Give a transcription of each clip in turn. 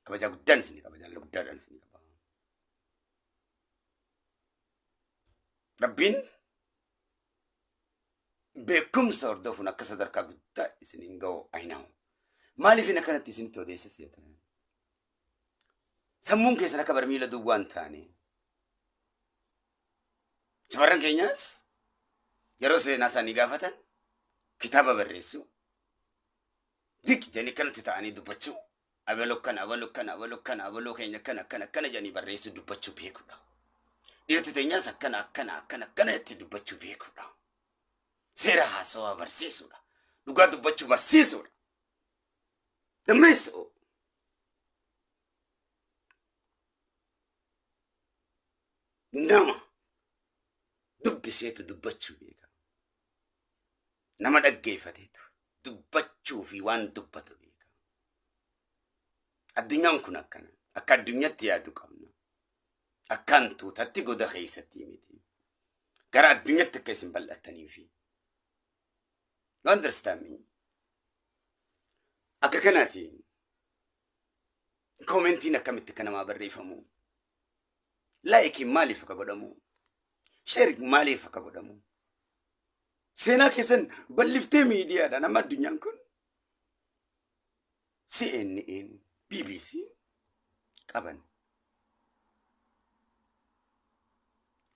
Kabajaa guddaan isinii qaba. Jaalala guddaadhaan isinii qaba. Rabbiin beekumsa hordofuun akka sadarkaa guddaa isiniin ga'u ayinahu. Maaliif akkanatti isinitti odeessa seetan? Sammuun keessan akka barmiila duwwaa hin taane. Shamarran keenyaas yeroo seenaa isaanii gaafatan kitaaba barreessuu, diq jedhanii akkanatti ta'anii dubbachuu, abaloo kana, abaloo kana, abaloo kana, abaloo keenya akkana, akkana, akkana jedhanii barreessuu dubbachuu beekuudha. Dhiirti teenyaas akkana, akkana, akkana, akkana itti dubbachuu beekuudha. Seera haasawaa barsiisuudha. Dhugaa dubbachuu barsiisuudha. Dammeessoo. Nama dubbiseetu dubbachuu beeka. Nama dhaggeeffateetu dubbachuu fi waan dubbatu beeka. Addunyaan kun akkana. Akka addunyaatti yaaduu qabna. Akkaan tuutatti goda keessatti miti. Gara addunyaatti akka isin bal'attanii fi. You understand me? Akka kanaati commentiin akkamitti akka namaa barreeffamu, likeiin maaliif akka godhamu, share maaliif akka godhamu. Seenaa keessan bal'iftee miidiyaadhaan amma addunyaan kun CNN, BBC qaban.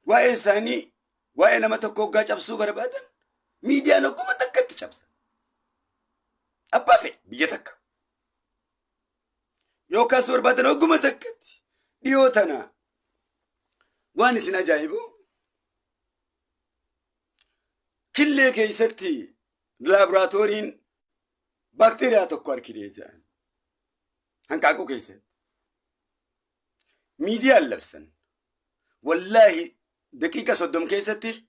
Waa'ee isaanii, waa'ee nama tokko hoggaa cabsuu barbaadan miidiyaan hogguma takkatti cabsan. Abbaa fedhe biyya takka. Yoo kaasuu barbaadan hogguma takkatti dhiyoo tana waan isin ajaa'ibu killee keessatti laaboraatooriin baakteeriyaa tokko argine jedhan. Hanqaaquu keessatti. Miidiyaan labsan. Wallaahi daqiiqa 30 keessatti